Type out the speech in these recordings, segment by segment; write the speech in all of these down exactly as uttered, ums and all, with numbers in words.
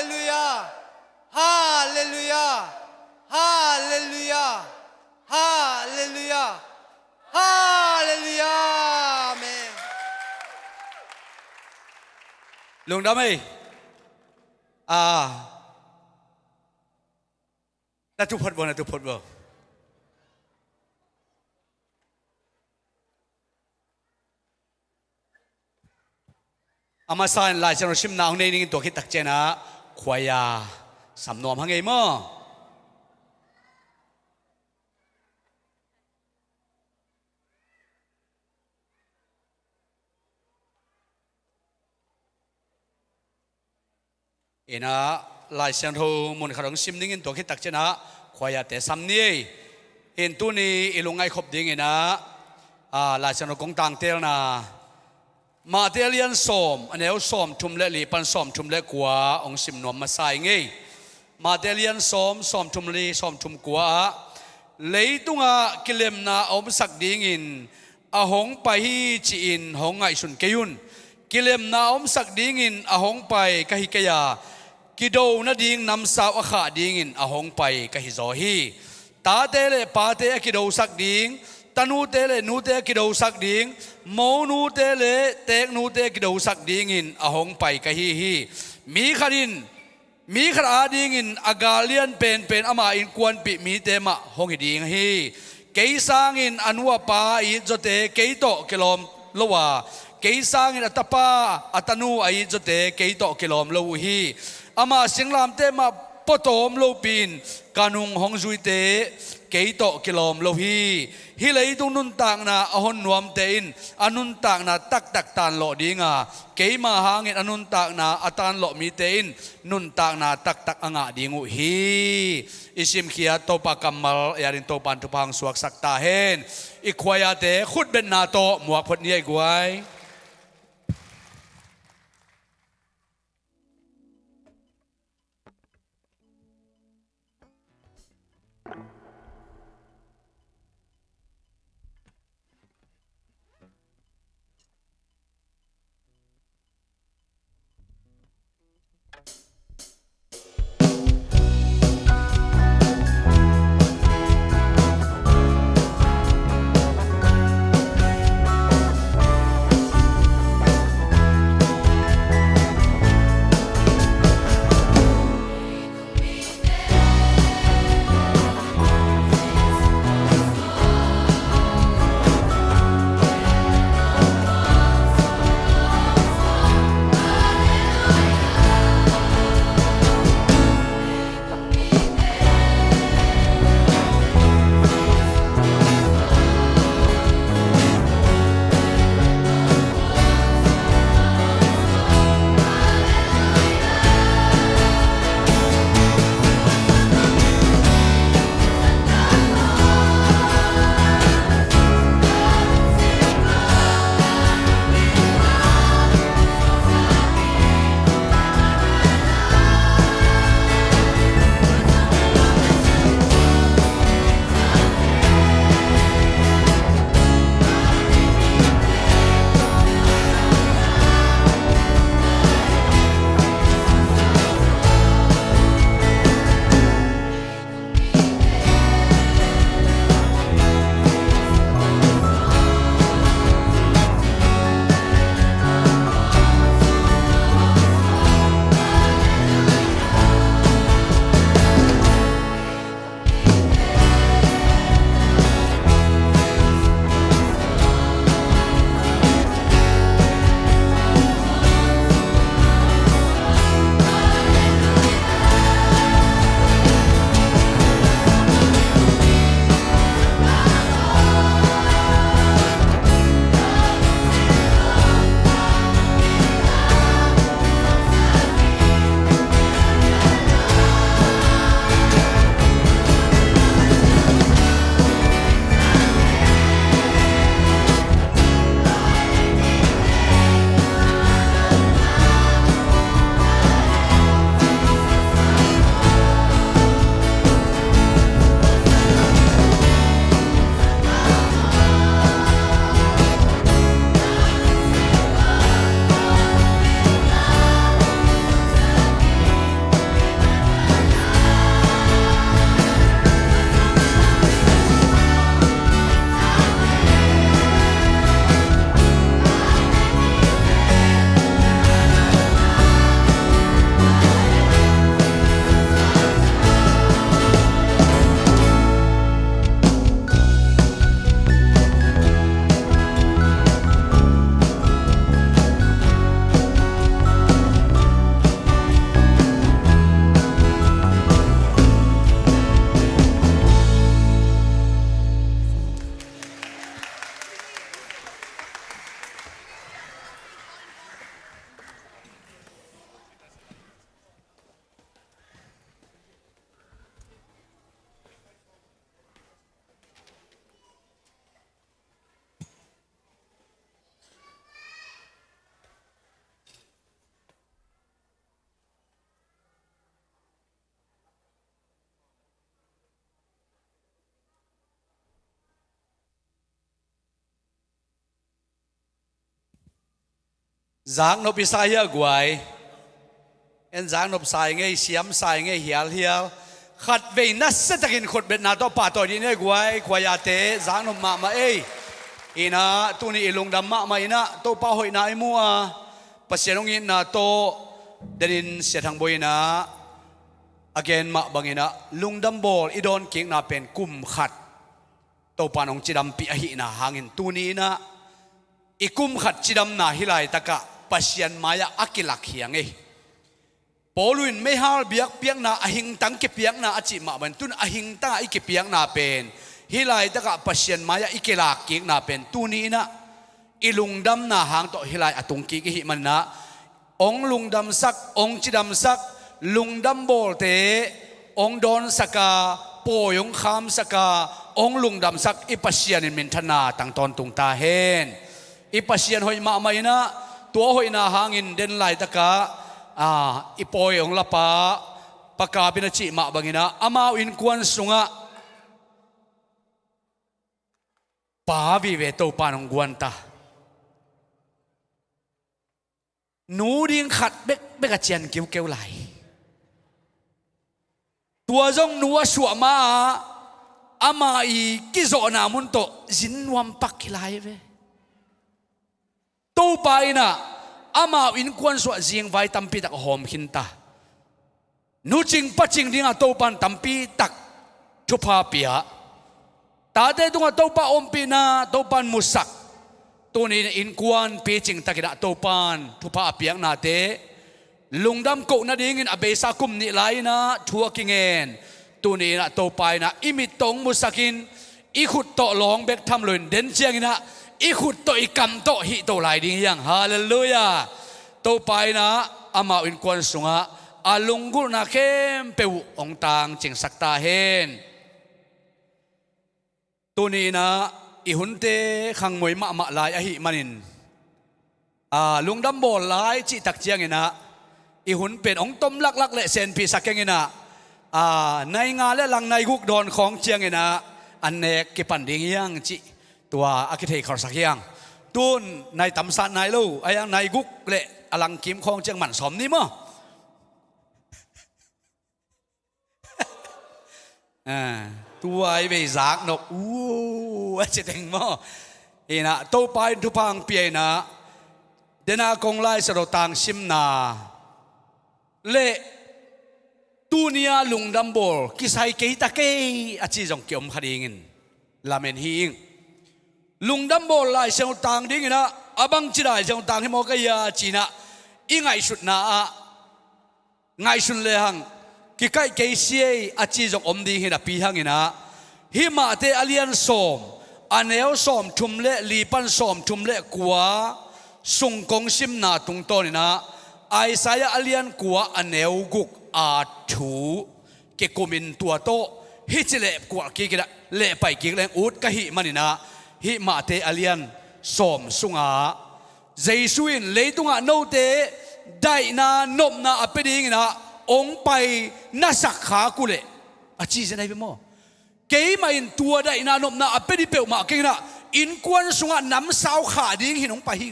Halleluia. Halleluia. Halleluia. Halleluia. Halleluia. Amen. Lungdam ei. Ah. Na tuphot bo, na tuphot bo. A masa in Lai Siangtho simna hong nei ning in tua khit tak ciang ah khuaia sam nuam hang ei maw. Ina Lai Siangtho mun khat hong sim ning in tua khit tak ciang ah khuaiate sam ni ei. Hin tuni i lungngaih khop ding ina, ah, Lai Siangtho kong tangtelna Mate a lian sawm, a neu sawm thum le li pan sawm thum le kua hong sim nuam masa ing ei. Mate a lian sawm, sawm thum li, sawm thum kua ah, leitungah kilemna a omsak dingin a hong pai hi ci-in hong ngaihsun kei un. Kilemna a omsak dingin a hong pai ka hi kei a, kido nading namsau a khah dingin a hong pai ka hi zaw hi. Tate le pate a kidosak ding, tanute le nute a kidosak ding, monute le teknute a kidosak dingin a hong pai ka hi hi. Mi khat in, mi khat adingin a gal lian penpen ama innkuanpih mite mah hong hi ding hi. Kei sangin a nu a pa a it zawte kei tawh kilawm lo a, kei sangin a tapa a tanu a it zawte kei tawh kilawm lo uh hi. Ama singlamteh mah pawtawm lopi-in ka nung hong zuite kei tawh kilawm lo hi. Hih leitung nuntakna a hon nuamte in a nuntakna taktak tanlawh ding a, keima hangin a nuntakna a tanlawh mite in nuntakna taktak a ngah ding uh hi. I simkhiat Topa kammal ei ading Topa in thupha hong suaksak ta hen. I khuaiate khutbetna tawh muak phot ni ei guai. Zaknop i sa hia guai? En zaknop sa i ngei, siam sa i ngei, hialhial. Khatvei nasiatakin khutbetna tawh pahtawi dih ni guai, khuaiate zaknop mahmah ei. Inah tuni i lungdam mahmah inah Topa hoihna i mu a, Pasian hong itna tawh denin Sia Thang Bawi inah a gen mah banginah lungdam bawl i dawn kikna pen kum khat Topa in hong cidampih ahihna hangin tuni inah i kum khat cidamna hih laitakah Pasian mai-ah a kilak hi a ngei. Paulu in meihal biakpiakna, a hingtang kipiakna a cih mah bangin tun a hingtangah i kipiakna pen hih laitakah Pasian mai-ah i kilak kikna pen tuni inah i lungdamna hang tawh hih lai a tung kik i hih maninah hong lungdamsak, hong cidamsak, lungdam bawlte hong dawnsak a, pawi hong khamsak a, hong lungdamsak i Pasian in minthanna tang tawntung ta hen. I Pasian hoih mahmah inah tua hoihna hangin den laitakah, a, i pawi hong lapa, Pa Kap in a cih mah banginah amau innkuan sungah pa vive Topa in hong guan ta. Nu ding khat bekbek a cian kiukeu lai. Tua zong nu a suah ma-ah ama i kizawhna mun tawh zin nuam pak hi lai ve. Topa inah amau innkuan sungah zingvai tampitak a hawm khinta. Nu cing pa cing dingah Topa in tampitak thupha pia. Tate tungah Topa ompihna Topa in musak. Tuni in innkuan picing takinah Topa in thupha a piaknate lungdam koh nadingin a beisa kum nih lai inah thu a kingen. Tuni inah Topa inah i mit tawh hong musakin i khut tawh lawng bek tham loin den cianginah i khut tawh i kam tawh hih to lai ding hiang. Halleluiah. Topa inah amau innkuan sungah a lunggulhna khempeuh uh hong tangcingsak ta hen. Tuni inah i hunte khangmoi mahmah lai ahih manin, a, lungdam bawl lai cihtak cianginah i hun pen hong tom laklak le senpihsak kenginah, a, nai nga le lang nai guk dawn khawng cianginah an nek kipan ding hiang cih tua a kithei kholsak hiang. Tun nai tamsat nai lo a hiang, nai guk le a lang kim khawng ciang man sawm ni maw? A, tua i vei zaknop uh a ci teng maw? Inah Topa in thupha hong pia inah dena kong Lai Siangtho tang simna le tuni-a lungdam bawl kisai kei ta kei a ci zong kiom kha dingin lamen hi ing. Lungdam bawl Lai Siangtho tang dinginah a bangci Lai Siangtho tang hi maw ka hia cinah i ngaihsutna ah ngaihsun lehang kikaih kei siei a ci zong om ding hi napi hanginah hih Mate a lian sawm, a neu sawm thum le li pan sawm thum le kua sung kong simna tungtawninah Isaiah a lian kua a neu guk a thu kikumin tua tawh hih ci leh kualh kikinah lehpai kik leng ut ka hih maninah hih Mate a lian sawm sungah Jesu in leitungah note daihna nopna a pia dinginah hong pai na sak khak uh leh a ci zen ahi ve maw? Keimah in tua daihna nopna a pia ding peuhmah kenginah innkuan sungah namsau khah ding hin hong pai hi.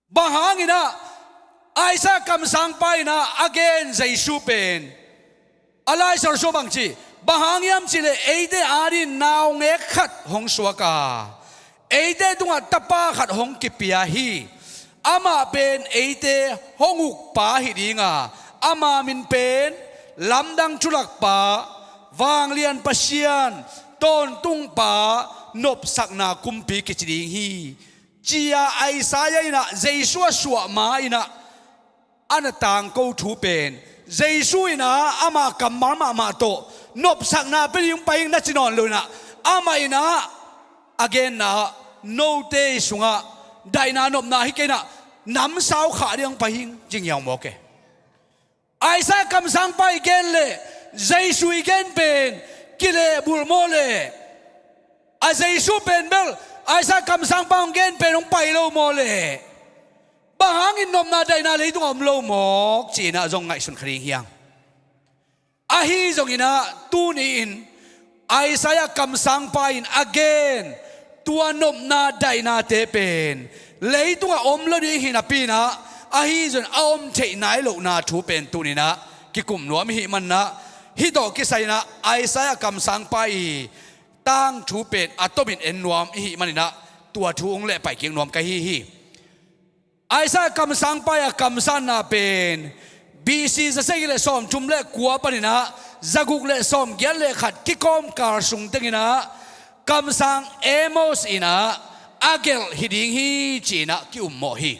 Bang hanginah Isaiah kamsangpa inah a gen Jesu pen a Lai Siangtho sung bang ci, bang hang hiam cihleh eite adingin naungek khat hong suak a, eite tungah tapa khat hong kipia hi. Amah pen eite hong ukpa hi dinga, ama min pen Lamdang Thulakpa, Vanglian Pasian, Tawntungpa, Nopsakna Kumpi kici ding hi. Cia Isaiah inah Jesu a suah ma inah a na tangko thu pen Jesu inah ama kammal mahmah tawh nopsakna pia ding hong pai hing na ci nawn lo inah amah inah a genna ah note i sungah daihna nopna hi kei inah namsau khah ding hong pai hing cing hiang mawk e. Isaiah kamsangpa i gen le Jesu i gen pen kilehbulh maw le? A Jesu pen bel Isaiah kamsangpa hong gen pen hong pai lo maw le? Bang hangin nopna daihna leitungah om lo mawk ci-inah zong ngaihsun kha ding hiang. Ahi zonginah tuni-in Isaiah kamsangpa in a gen Tua nopna daihnate pen leitungah om lo ding hi napi-in ah, ahi zongin a om theih nai lohna thu pen tuni-in ah kikum nuam i hih manin ah, hih tawh kisai-in ah Isaiah kamsangpa i tangthu pen a tomin en nuam i hih manin ah, tua thu hong lehpaih kik nuam ka hi hi. Isaiah kamsangpa i a kamsanna pen B C za sagih le sawmthum le kua panin ah za guk le sawmgiat le khat kikawmkal sung tengin ah kamsang Amos in ah a gelh hi ding hi ci-in ah ki-ummawh hi.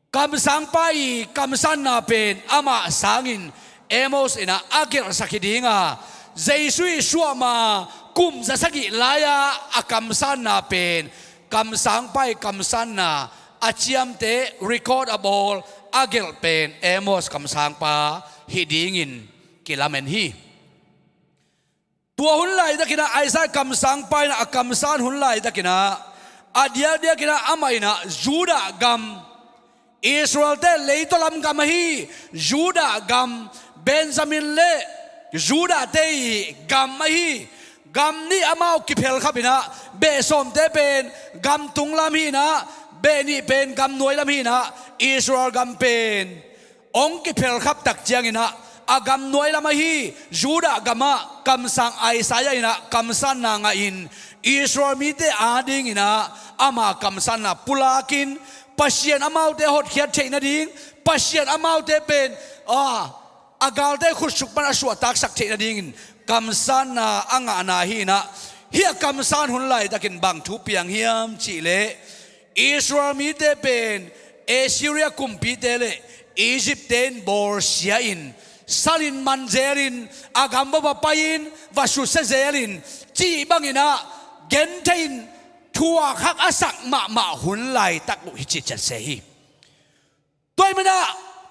Kamsangpa i kamsanna pen amah sangin Amos in ah a gelhsak hi ding a, Jesu i suahma kum za sagih lai-a a kamsanna pen kamsangpa i kamsanna a ciamteh, record a bawl, a gelh pen Amos kamsangpa hi dingin kilamen hi. Tua hun laitakin ah Isaiah kamsangpa in ah a kamsan hun laitakin ah, a diakdiakin ah amah in ah Judah gam, Israel-te leitaw lam gam ahi Judah gam, Benjamin le Judah-te i gam ahi gam nih amau kiphelkhap in ah, beh sawmte pen gam tung lam hi-in ah, beh nih pen gam nuai lam hi-in ah, Israel gam pen hong kiphelkhap tak ciangin ah, a gam nuai lam ahi Judah gamah kamsang Isaiah in ah kamsanna ngahin, Israel mite adingin ah ama kamsanna pulakin, Pasian amaute hotkhiat theih nading, Pasian amaute pen, a, a galte khutsung pan a suahtaksak theih nadingin kamsanna a ngahna hi-in ah, hih a kamsan hun laitakin bang thu piang hiam cih leh, Israel mite pen Assyria kumpite le Egypt-te in bawlsia-in, salin manzelin, a gam va va pai-in va susia zelin, cih bangin ah genthei-in thuak hak a sak mahmah hun laitak uh hi ci ciat se hi. Tua ahih manin ah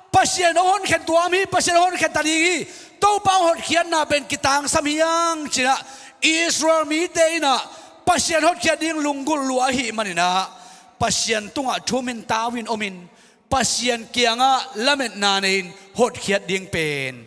Pasian hong honkhiat tuam hi, Pasian hong honkhiat ta ding hi, Topa hong hotkhiatna pen kitangsam hi hang ci-in ah Israel mite in ah Pasian hotkhiat ding lunggulh lua ahih manin ah, Pasian tungah thumin tau-in omin, Pasian kiangah lametna nei-in hotkhiat ding pen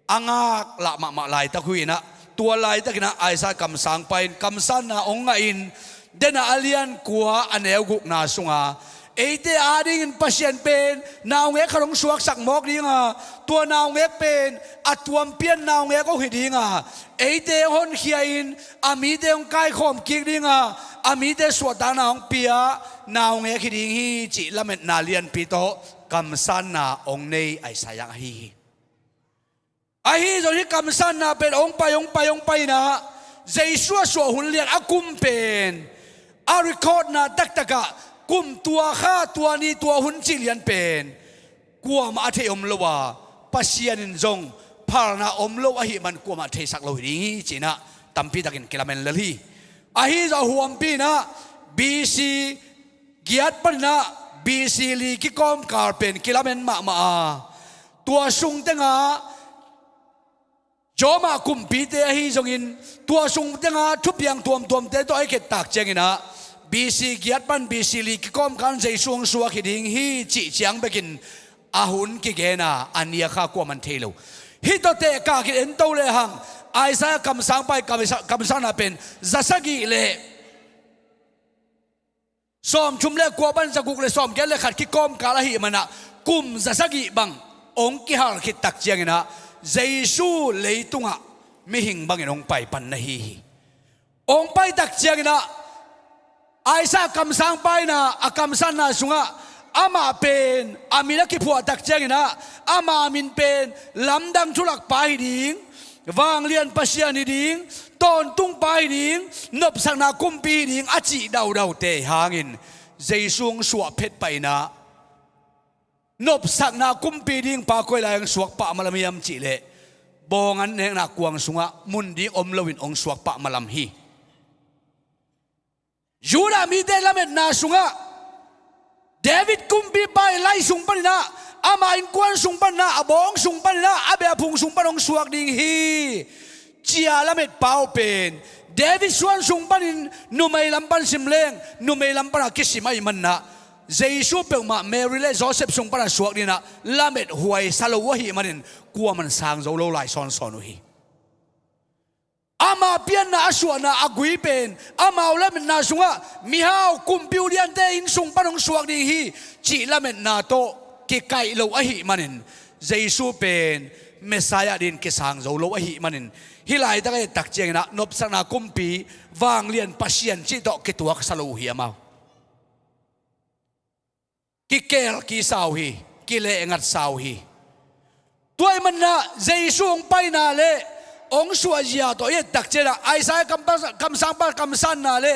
a ngaklah mahmah laitak uh hi-in ah, tua laitakin ah Isaiah kamsangpa in kamsanna hong ngahin, Dena a lian kua a neu gukna sunga, eite adingin Pasian pen naungek khat hong suaksak mawk ding a, tua naungek pen a tuampian naungek hong hi ding a, eite hong honkhia-in a mite hong kaikhawm kik ding a, a mite suahtakna hong pia naungek hi ding hi cih lametna lianpi tawh kamsanna hong nei Isaiah ahi hi. Ahi zong hih kamsanna pen hong pai, hong pai, hong pai in ah, Jesu a suah hun lian a kum pen a recordna taktakah kum tua kha, tua ni, tua hun cih lian pen kuamah a thei om lo a, Pasian in zong phalna om lo ahih man kuamah theisak lo hi ding hi ci-in ah tampitakin kilamen lel hi. Ahi zong a huampi in ah B C giat panin ah B C li kikawmkal pen kilamen mahmah a, tua sung tengah Roma kumpite ahi zongin, tua sung tengah thupiang tuamtuamte tawh a i khettak ciangin ah, B C giat pan B C li kikawmkal Jesu hong suak hi ding hi cih ciang bekin a hun kigen a, a ni a kha kuaman thei lo. Hih tawh tehkak in en to lehang, Isaiah kamsangpa i kamsa-, kamsanna pen za sagih le sawmthum le kua pan za guk le sawmgiat le khat kikawmkal ahih man ah, kum za sagih bang hong kihal khit tak ciangin ah, Jesu leitungah mihing bangin hong pai pan na hi hi. Hong pai tak ciangin ah, Isaiah kamsangpa in ah a kamsanna sungah, amah pen a min a kiphuah tak ciangin ah, ama min pen lamdang thulakpa hi ding, vanglian Pasian hi ding, tawntungpa hi ding, nopsakna kumpi hi ding a cih daudaute hangin, Jesu hong suah phet pah in ah, nopsakna kumpi ding pa koi lai hong suak pah malam hiam cih leh, bawng an nekna kuang sungah mun ding om loin hong suak pah malam hi. Judah mite lametna sungah, David kumpipa i lai sung panin ah, ama innkuan sung panin ah, a bawng sung panin ah, a beh a phung sung pan hong suak ding hi, ci-a lametpa uh pen, David suan sung panin numei lam pan sim leng, numei lam pan a kisim ahih man ah, Jesu peuhmah Mary le Joseph sung pan a suak ding ah lamet huaisa lo uh ahih manin, kuaman sang zo lo lai sawnsawn uh hi. Ama pianna a suahna a gui pen amau lametna sungah mihau kumpi uliante inn sung pan hong suak ding hi cih lametna tawh kikaih lo ahih manin Jesu pen Messiah dingin kisang zo lo ahih manin hih laitak a et tak ciangin ah nopsakna kumpi vanglian Pasian cih tawh kituaksa lo uh hi amau. Kikelkisa uh hi, kilehngatsa uh hi. Tua ahih manin ah Jesu hong paina le hong suahzia tawh i et tak ciangin ah Isaiah kampa-, kamsangpa kamsanna le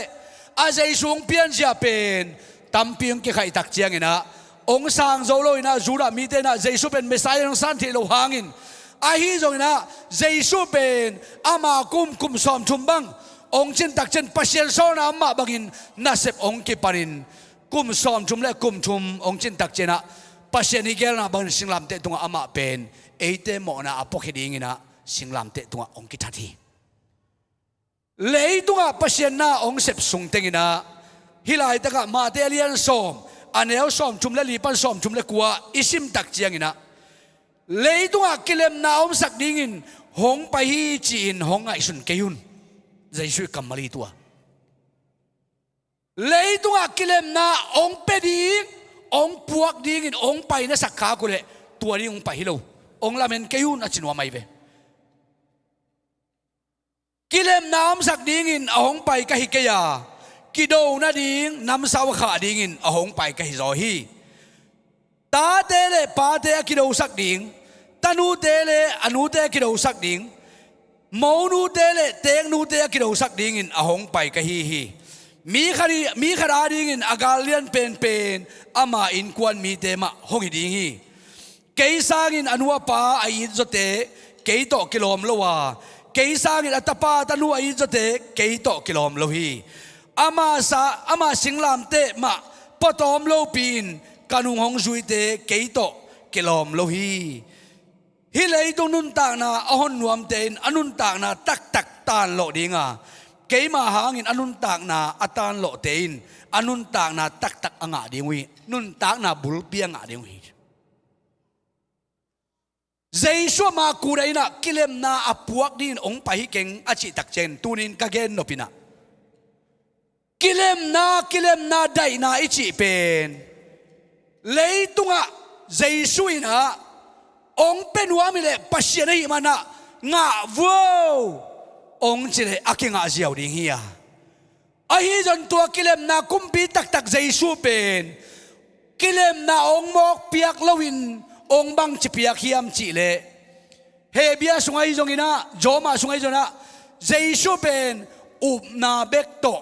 a Jesu hong pianzia pen tampi hong kikhaih tak ciangin ah hong sang zo lo in ah Judah mite in ah Jesu pen Messiah hong san theih loh hangin, ahi zongin ah Jesu pen ama kum, kum sawmthum bang hong cin tak ciang Pasian sawlna om mah bangin nasep hong kipanin kum sawmthum le kum thum hong cin tak ciangin ah Pasian i gelna bangin singlamteh tungah amah pen eite mawhna a puakhia dingin ah singlamteh tungah hong kithat hi. Leitungah Pasian na hong sep sungteng in ah hih laitakah Mate a lian sawm, a neu sawmthum le li pan sawmthum le kua i sim tak ciangin ah leitungah kilemna a omsak dingin hong pai hi ci-in hong ngaihsun kei un. Jesu i kammal hi tua. Leitungah kilemna hong pia ding, hong puak dingin hong pai na sak khak uh leh tua ding hong pai hi lo. Hong lamen kei un a ci nuam ahi ve. Kilemna omsak dingin a hong pai ka hi kei a, kido nading namsau a khah dingin a hong pai ka hi zaw hi. Tate le pate a kidosak ding, tanute le a nute a kidosak ding, monute le teknute a kidosak dingin a hong pai ka hi hi. Mi khat i, mi khat adingin a gal lian penpen ama innkuan mite mah hong hi ding hi. Kei sangin a nu a pa a itzawte kei tawh kilawm lo a, kei sangin a tapa tanu a itzawte kei tawh kilawm lo hi. Ama sa, ama singlamteh mah pawtawm lopi-in ka nung hong zuite kei tawh kilawm lo hi. Hih leitung nuntakna a hon nuamte in a nuntakna taktak tanlawh ding a, keima hangin a nuntakna a tanlawhte in a nuntakna taktak a ngah ding uh hi. Nuntakna bulpi a ngah ding uh hi. Jesu ama kuda in ah kilemna a puak dingin hong pai hi keng a cih tak ciangin tuni-in ka gen nop in ah kilemna, kilemna daihna i cih pen leitungah Jesu in ah hong pia nuam hi leh Pasian ahih manin ah ngah vuau hong ci leh a kingah ziau ding hi a. Ahi zong tua kilemna kumpi taktak Jesu pen kilemna hong mawk piak loin hong bangci piak hiam cih leh Hebru sungah ahi zongin ah, Roma sungah ahi zongin ah, Jesu pen upna bek tawh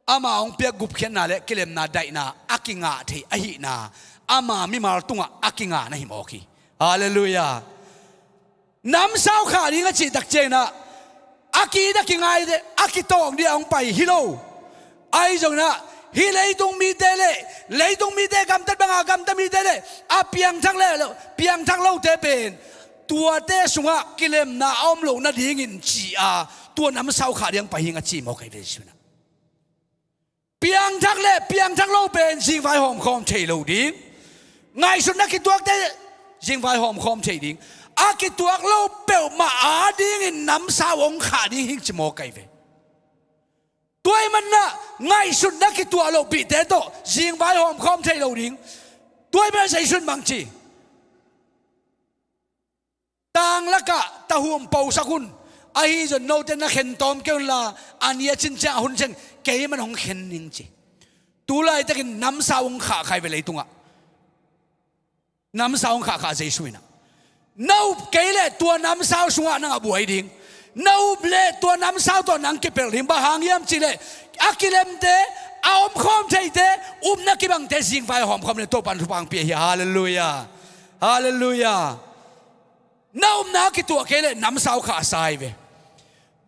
ama hong piak gupkhiatna le kilemna daihna a kingah thei ahihna ama mimal tungah a kingah na hi mawk hi. Halleluiah. Namsau khah ding a cih tak ciangin ah a ki-it a kingaite, a kitawng ding a hong pai hi lo. Ahi zongin ah hih leitung mite le leitung mite gamtat banga gamta mite le a piangthak le piangthak lote pen tuate sungah kilemna a om loh nadingin ci-a tua namsau khah ding a hong pai hi ing a ci mawk ahi ve Jesu in ah. Piangthak le piangthak lo pen zingvai hawmkhawm thei lo ding. Ngaihsutna kituakte zingvai hawmkhawm thei ding. A kituak lo peuhmah adingin namsau hong khah ding hi ing ci mawk ahi ve. Tua ahih manin ah ngaihsutna kituak lohpihte tawh zingvai hawmkhawm thei lo ding. Tua ahih manin ah Jesu in bang ci? Tang lakah tahum posak un. Ahi zong note na khen tawm kei unla a ni a cin ciang a hun ciang keimah in hong khen ning ci. Tu laitakin namsau hong khah kha hi ve leitungah. Namsau hong khah kha Jesu in ah. Na up kei leh tua namsau sungah nang a buai ding. Na up leh tua namsau tawh nang kipelh ding. Bang hang hiam cih leh a kilemte a omkhawm theite upna kibangte zingvai a hawmkhawm ding Topa'n thupha hong pia hi. Halleluiah. Halleluiah. Na upna a kituah kei leh namsau khah a sa hi ve.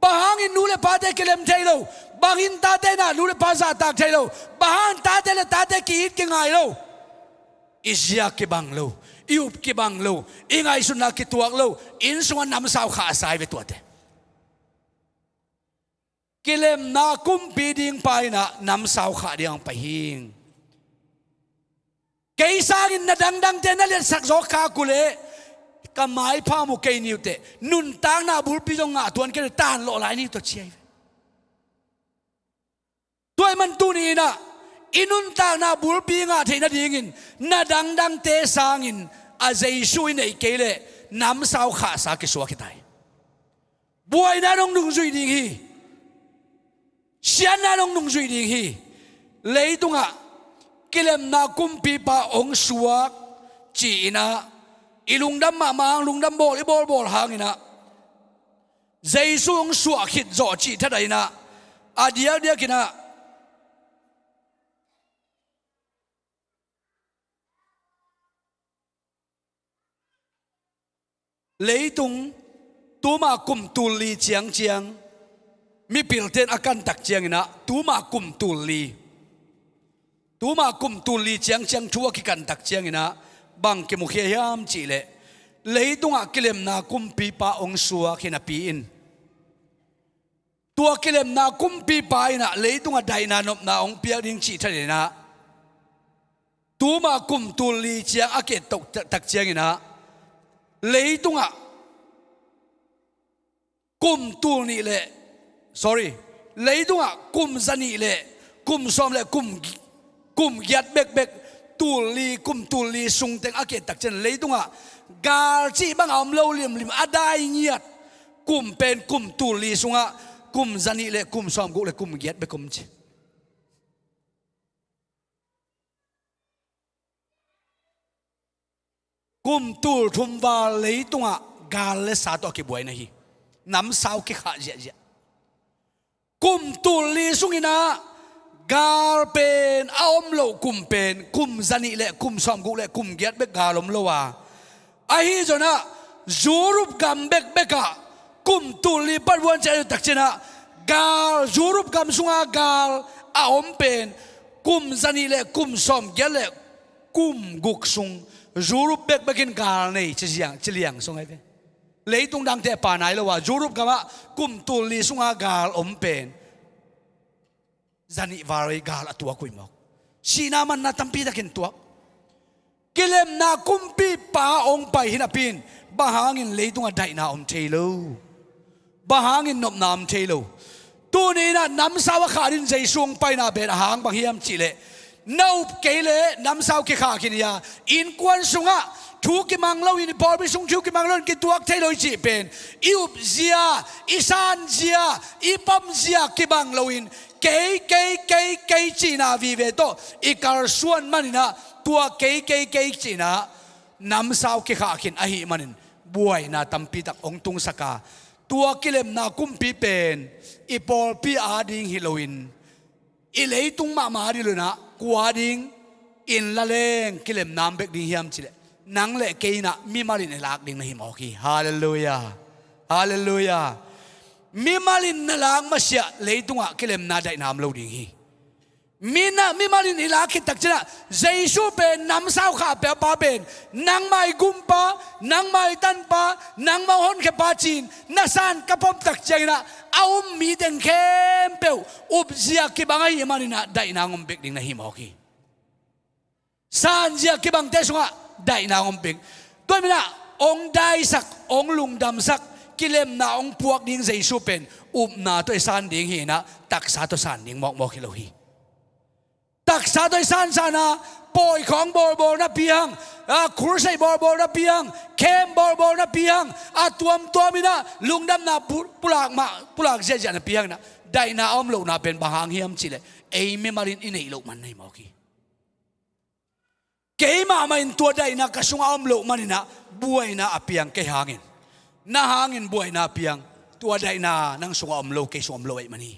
Bang hangin nu le pate kilem thei lo? Bang hangin tate in ah nu le pa zahtak thei lo? Bang hangin tate le tate ki-it kingai lo? I zia kibang lo, i up kibang lo, i ngaihsutna kituak lo, inn sungah namsau khah a sa hi ve tuate. Kilemna kumpi ding pa in ah namsau khah ding a hong pai hi ing. Kei sangin na dangdangte na liatsak zawk khak uh leh ka maipha mu kei ni uh teh, nuntakna bulpi zong ngah tuan kei ni uh, tan lawh lai ni uh tawh ci ahi ve. Tua ahih man tuni in ah i nuntakna bulpi ngah theih nadingin na dangdangte sangin a Jesu i neih kei leh namsau khahsa kisuak hi ta hi. Buaina in hong nungzuih ding hi. Siatna in hong nungzuih ding hi. Leitungah kilemna kumpipa hong suak ci-in ah i lungdam mahmah hang, lungdam bawl i bawlbawl hangin ah Jesu hong suah khit zawh cih thadah in ah, a diakdiakin ah leitung tuma kum tul li ciangciang mipilte'n a kantak ciangin ah, tuma kum tul li, tuma kum tul li ciangciang thu a kikantak ciangin ah bang kimukhia hiam cih leh, leitungah kilemna kumpipa hong suak hi napi in, tua kilemna kumpipa in ah leitungah daihna nopna hong piak ding cih thadah in ah, tuma kum tul li ciang a ki-et tak ciangin ah, leitungah kum tul nih leh, sorry, leitungah kum zanih leh kum sawm leh kum, kum giat bekbek, tul li, kum tul li sung teng a ki-et tak ciang leitungah gal cih bang a om lo limlim, a dai ngiat kum pen kum tul li sungah kum zanih leh kum sawmguk leh kum giat bek om ci. Kum tul thum val leitungah gal leh sa tawh a kibuai na hi. Namsau kikhah ziahziah. Kum tul li sungin ah gal pen a om loh kum pen kum zanih leh kum sawmguk leh kum giat bek gal om lo a, ahi zongin ah Europe gam bekbek ah kum tul li pan vuan ciang a hi uh tak ciangin ah gal, Europe gam sungah gal a om pen kum zanih leh kum sawmgiat leh kum guk sung Europe bekbek in gal nei ci ziang, ci liang sung ahi ve. Leitung dangte a pha nai lo a, Europe gamah kum tul li sungah gal om pen zanih val gal a tuak uh hi mawk. Sihna manna tampi takin tuak. Kilemna kumpipa hong pai hi napi in, bang hangin leitungah daihna om thei lo? Bang hangin nopna om thei lo? Tuni in ah namsau a khah dingin Jesu hong paina pen a hang bang hiam cih leh, na up kei leh namsau kikhah khin hi a, innkuan sungah thu kimang loin, i pawlpi sung thu kimang loin kituak thei lo i cih pen, i upzia, i sanzia, i pamzia kibang loin kei, kei, kei, kei cihna vive tawh i kalsuan manin ah, tua kei, kei, kei cihna namsau kikhah khin ahih manin buaina tampi tak hong tungsak a, tua kilemna kumpi pen i pawlpi ading hi loin, i leitung mahmah ading lo in ah, kua ading in la leng kilemna om bek ding hiam cih leh, nang leh kei in ah mimal in i lak ding na hi mawk hi. Halleluiah. Halleluiah. Mimal in na lak masiah leitungah kilemna daihna om lo ding hi. Mi na, mimal in i lak khit tak ciangin ah, Jesu pen namsau khah peuhpa pen, nangmah i gumpa, nangmah i tanpa, nangmah honkhiapa ci-in na san ka pom tak ciangin ah, a um mi teng khempeuh upzia kibang ahih manin ah daihna hong om bek ding na hi mawk hi. Sanzia kibangte sungah daihna hong om bek. Tua ahih manin ah hong daisak, hong lungdamsak, kilemna hong puak ding Jesu pen upna tawh i san ding hi in ah, taksa tawh san ding mawkmawk hi lo hi. Taksa tawh i sansan a, pawi khawng bawlbawl napi hang, a, crusade bawlbawl napi hang, camp bawlbawl napi hang, a tuamtuam in ah lungdamna pu-, pulak mah, pulak ziahziah napi hang in ah, daihna a om lohna pen bang hang hiam cih leh, ei mimal in i neih loh man na hi mawk hi. Kei mahmah in tua daihna ka sungah a om loh manin ah buaina a piang kei hangin, na hangin buaina a piang, tua daihna nang sungah om lo, kei sungah om lo ahih man hi.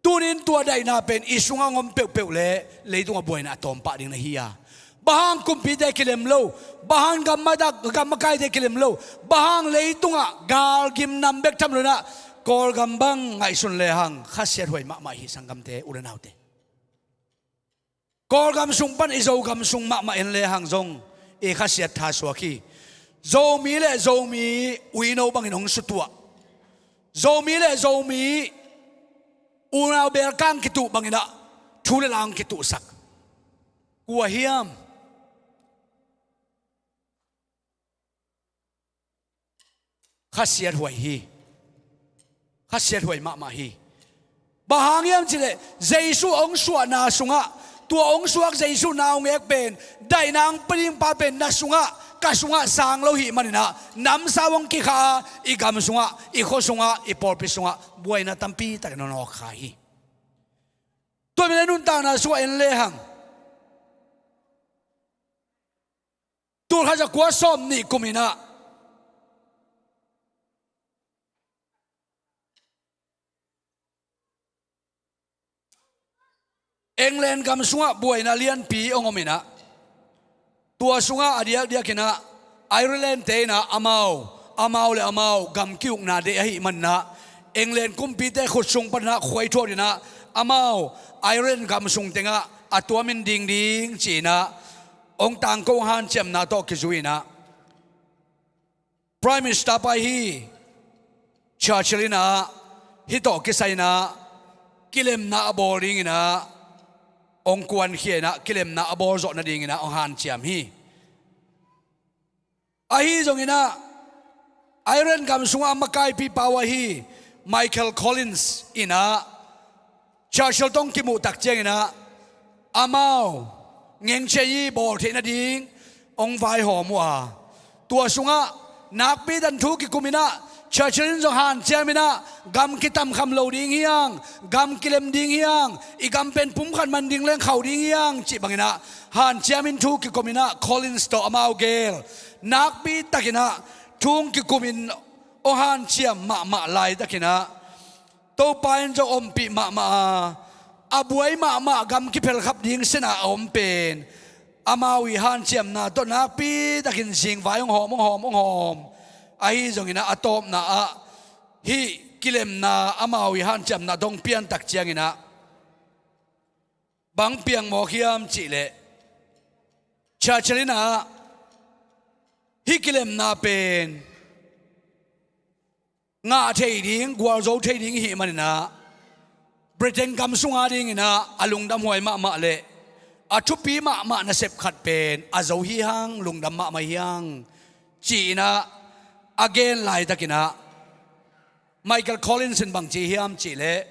Tuni in tua daihna pen i sungah hong om peuhpeuh leh leitungah buaina a tawmpah ding na hi a. Bang hang kumpite kilem lo? Bang hang gam mata, gam makaite kilem lo? Bang hang leitungah gal gimnam bek tham lo in ah, Kawlgam bang ngaihsun lehang khasiathuai mahmah hi, sanggamte, u le naute. Kawlgam sung pan i Zogam sung mahmah en lehang zong i khasiat tha suak hi. Zomi le Zomi uino bangin hong sutuah, Zomi le Zomi unau belkang kituh bangin ah thu le la hong kituhsak. Kua hiam? khasiathuai hi. Khasiathuai mahmah hi. Bang hang hiam cih leh Jesu hong suahna sungah, tua hong suak Jesu naungek pen daihna hong pia ding pa pen na sungah, ka sungah sang lo hih manin ah, namsau hong kikhah a, i gam sungah, i khua sungah, i pawlpi sungah buaina tampi takin hong hawkkha hi. Tua manin ah nuntakna sungah en lehang, tul khat za kua sawm nih kum in ah England gam sungah buaina lianpi hong om in ah, tua sungah a diakdiak in ah Ireland te in ah amau, amau le amau gam ki-ukna deih ahih manin ah, England kumpite khut sung panin ah khuai thuak in ah, amau Ireland gam sung tengah a tuamin ding ding ci-in ah hong tangko hanciamna tawh kizui in ah, Prime Minister pa hi Churchill in ah, hih tawh kisai in ah kilemna a bawl ding in ah hong kuankhia in ah, kilemna a bawl zawh nading in ah hong hanciam hi. Ahi zongin ah, Ireland gam sungah a makaipi pau ahi Michael Collins in ah, Churchill tawh hong kimuh tak ciangin ah, amau ngengchei i bawl theih nading hong vaihawm uh a, tua sungah nakpi takin thu kikum in ah, Churchill in zong hanciam in ah, gam kitamkham lo ding hi hang, gam kilem ding hi hang, i gam pen pumkhat man ding leng khauh ding hi hang cih bangin ah hanciam in thu kikum in ah, Collins tawh amau gel nakpi takin ah thu hong kikum in hong hanciam mahmah laitakin ah, Topa in zong ompih mahmah a, a buai mahmah gam kiphelkhap ding sinah a om pen, amau i hanciamna tawh nakpi takin zingvai hong hawm, hong hawm, hong hawm. Ahi zongin ah a tawpna ah hih kilemna amau i hanciamna tawh hong piantak ciangin ah, bang piang mawk hiam cih leh, Churchill in ah hih kilemna pen ngah thei ding, gualzo thei ding i hih manin ah, Britain gam sung adingin ah a lungdamhuai mahmah le a thupi mahmah nasep khat pen a zo hi hang, lungdam mahmah hi hang, ci-in ah a gen laitakin ah, Michael Collins in bang ci hiam cih leh,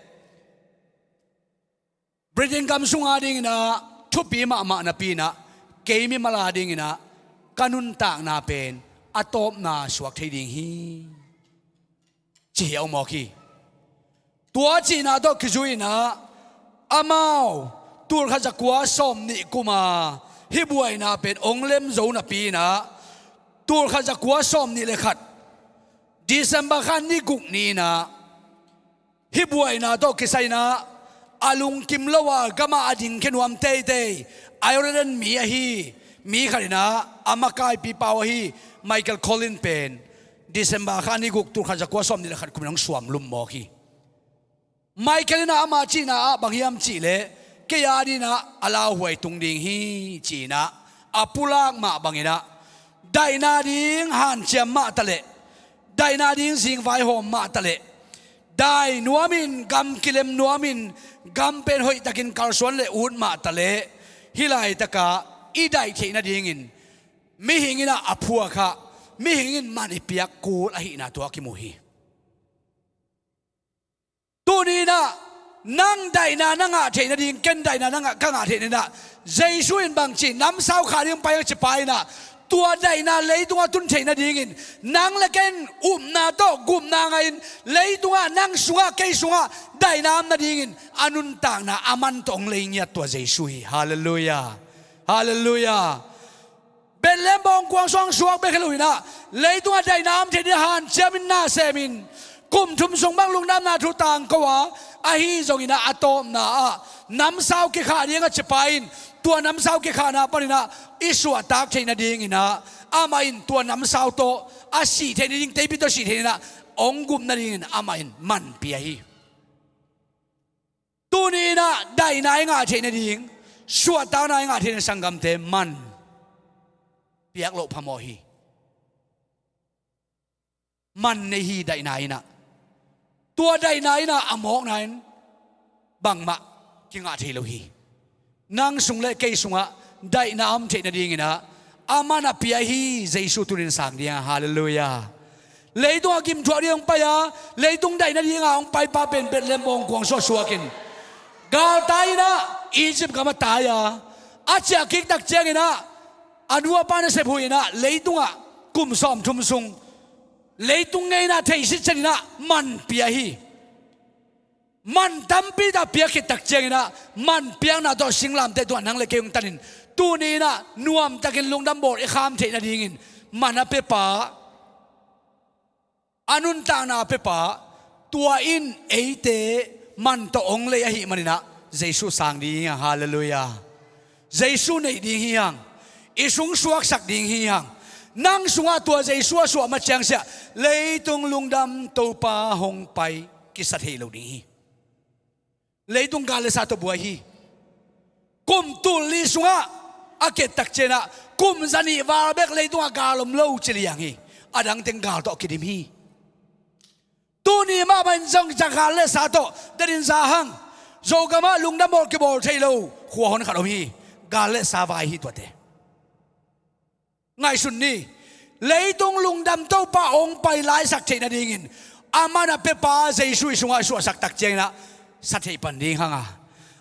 Britain gam sung adingin ah thupi mahmah napi-in ah, kei mimal adingin ah ka nuntakna pen a tawpna suak thei ding hi, ci hi a om mawk hi. Tua cihna tawh kizui-in ah, amau tul khat za kua sawm nih kum a hih buaina pen hong lem zo napi-in ah, tul khat za kua sawm nih le khat December kha ni guk ni-in ah, hih buaina tawh kisai-in ah a lungkim lo a, gamah a dingkhia nuam teitei Ireland mi ahi mi khat in ah, a makaipi pau ahi Michael Collins pen December kha ni guk, tul khat za kua sawm nih le khat kum in hong suamlum mawk hi. Michael in ah ama cihna ah bang hiam cih leh, kei adingin ah a lauhuai tung ding hi, ci-in ah a pulak mah bangin ah, daihna ding hanciam mah taleh, daihna ding zingvai hawm mah taleh, dai nuamin, gam kilem nuamin, gam pen hoihtakin kalsuan le ut mah taleh, hih laitakah i daih theih nadingin mihing in ah a phuak a, mihing in man i piak kul ahihna tua kimu hi. Tuni-in ah nang daihna na ngah theih nading, ken daihna na ngah, ka ngah theih nading ah, Jesu in bangci namsau khah ding pai a ci pa in ah, tua daihna leitungah tun theih nadingin nang le ken upna tawh gupna ngah in, leitungah nang sungah, kei sungah daihna om nadingin a nuntakna a man tawh hong lei ngiat tua Jesu hi. Halleluiah. Halleluiah. Bethlehem bawngkuang sung suak bek hi lo-in ah, leitungah daihna om theih ding hanciamin, na semin, kum thum sung bang lungdamna thu tangko a, ahi zongin ah a tawpna ah namsau kikhah ding a ci pa in, tua namsau kikhahna panin ah i suahtak theih nadingin ah, amah in tua namsau tawh a sih theih nading, teipi tawh sih theih nading ah hong gup nadingin amah in man pia hi. Tuni-in ah daihna i ngah theih nading, suahtakna i ngah theih nading sanggamte man piak loh phamawh hi. Man nei hi daihna in ah. Tua daihna in ah a mawkna in bangmah kingah thei lo hi. Nang sung le kei sungah daihna om theih nadingin ah a man a pia hi. Jesu tuni-in sang ding a, halleluiah. Leitung a gimthuak ding hong pai a, leitung daih nadinga hong paipa pen Bethlehem bawngkuang suah suakin galtai inah Egypt gam a tai a, a ciah kik tak cianginah a nuapa nasep huih inah leitungah kum sawmthum sung leitung ngeina theisit cianinah man pia hi. Man tampi tak piak khit tak cianginah man piakna tawh singlamteh tungah nang le kei hong tanin tuni inah nuamtakin lungdam bawl i kham theih nadingin man a piapa, a nuntakna a piapa, tua in eite man tawh hong lei ahih maninah Jesu sang ding hi hang. Halleluiah. Jesu neih ding hi hang. I sung suaksak ding hi hang. Nang sungah tua Jesu a suah ma ciangsiah leitung lungdam Topa hong pai kisa thei lo ding hi. Leitung gal le sa tawh buai hi. Kum tul li sungah a ket tak cianah kum zanih val bek leitungah gal om lo ci liang hi. A dangteng gal tawh kidim hi. Tuni mahmah in zong ca gal le sa tawh danin za hang. Zogamah lungdam bawl kibawl thei lo khua hon khat om hi. Gal le sa vai hi tuate. Ngaihsun ni. Leitung lungdam Topa hong pai laisak theih nadingin a man a piapa Jesu i sungah suahsak tak cianginah sa theih pan ding hanga,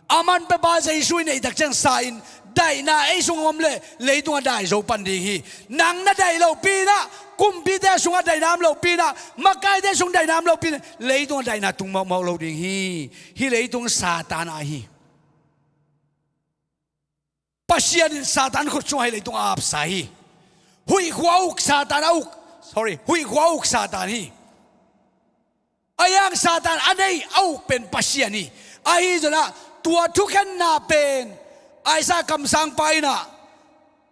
a man piapa Jesu i neih tak ciang sa in daihna ei sung om le leitungah dai zo pan ding hi. Nang na daih lohpi inah kumpite a sungah daihna om lohpi inah makaite sung daihna om lohpi inah leitungah daihna tung mawkmawk lo ding hi. Hih leitung Satan a hi. Pasian in Satan khut sungah hih leitung a apsa hi. Huih khua a uk Satan a uk, sorry, huih khua a uk Satan hi. A yang Satan a nei a uk pen Pasian hi. Ahi zonah tua thukhenna pen Isaiah kamsangpa inah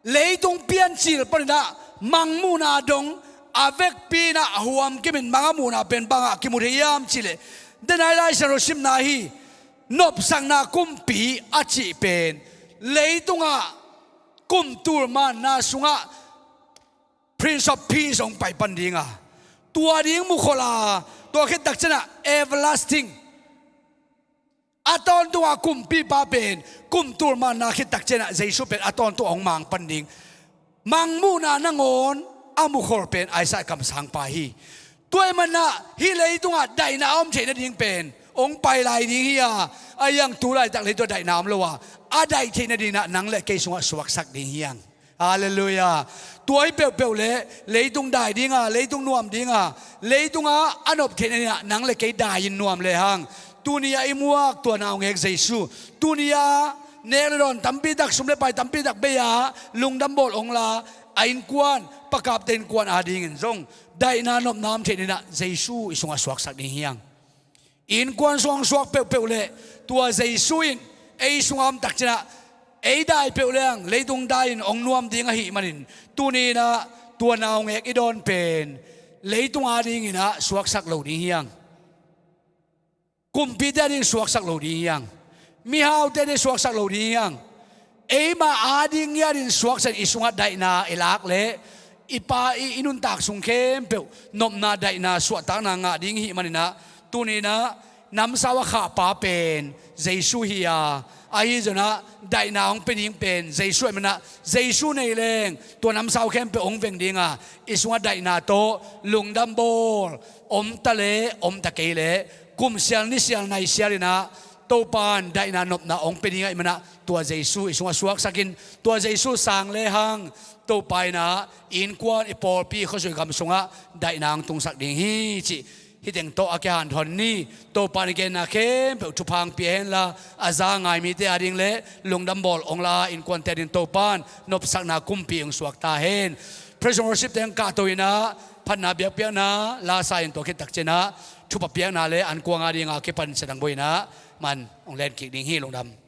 leitung piancil paninah mangmuhna dong a vekpi inah a huam kimin mang a muhna pen bangah kimu thei hiam cihleh, denai laisiangtho simna hi. Nopsakna kumpi a cih pen leitungah kum tul manna sungah Prince of Peace hong pai pan dinga, tua ding mukholh a, tua khit tak cianah everlasting a tawntunga kumpipa pen kum tul manna khit tak cianah Jesu pen a tawntung hong mang pan ding. Mangmuhna nangawn a mukholh pen Isaiah kamsangpa hi. Tua ahih manah hih leitungah daihna a om theih nading pen hong pai lai ding hi a, a hiang tu laitak leitung daihna om lo a, a daih theih nadinah nang le kei sungah suaksak ding hi hang. Halleluiah. Tua hi peuhpeuh le leitung dai dinga, leitung nuam dinga, leitungah a nop theih nadinah nang le kei dai in nuam lehang tuni a i muak tua naungek Jesu, tuni a nek le dawn tampi tak, sum le pai tampi tak bei a lungdam bawl hong la a innkuan, pakapte innkuan adingin zong daihna nopna om theih nadinah Jesu i sungah suaksak ding hi hang. I innkuan sung hong suak peuhpeuh le tua Jesu in ei sungah om tak cianah ei dai peuh lehang leitung dai in hong nuam ding ahih manin tuni inah tua naungek i dawn pen leitung adinginah suaksak lo ding hi hang. Kumpite ading suaksak lo ding hi hang. Mihaute ading suaksak lo ding hi hang. Eima ading ngiatin suaksak in i sungah daihna i lak leh i pa i, i nuntak sung khempeuh nopna daihna suahtakna ngah ding ihih maninah tuni inah namsau a khahpa pen Jesu hi a, ahi zonah daihna hong pia ding pen Jesu ahih manah Jesu nei leng tua namsau khempeuh hong veng dinga, i sungah daihna tawh lungdam bawl om ta le om ta kei le kum sial ni sial nai sial inah Topa in daihna nopna hong pia ding ahih manah tua Jesu i sungah suaksakin tua Jesu sang lehang Topa inah i innkuan, i pawlpi, i khuazui gam sungah daihna hong tungsak ding hi cih hih teng tawh a kihanthawn ni. Topa in i genna khempeuh thupha hong pia henla a za ngai mite ading le lungdam bawl hong la innkuante ading Topa in nopsakna kumpi hong suak ta hen. Praise and worship te hong kahto inah phatna biakpiakna la sa in tua khit tak cianah thupha piakna le ankuang adinga kipan Sia Dang Bawi inah man hong len kik ding hi. Lungdam.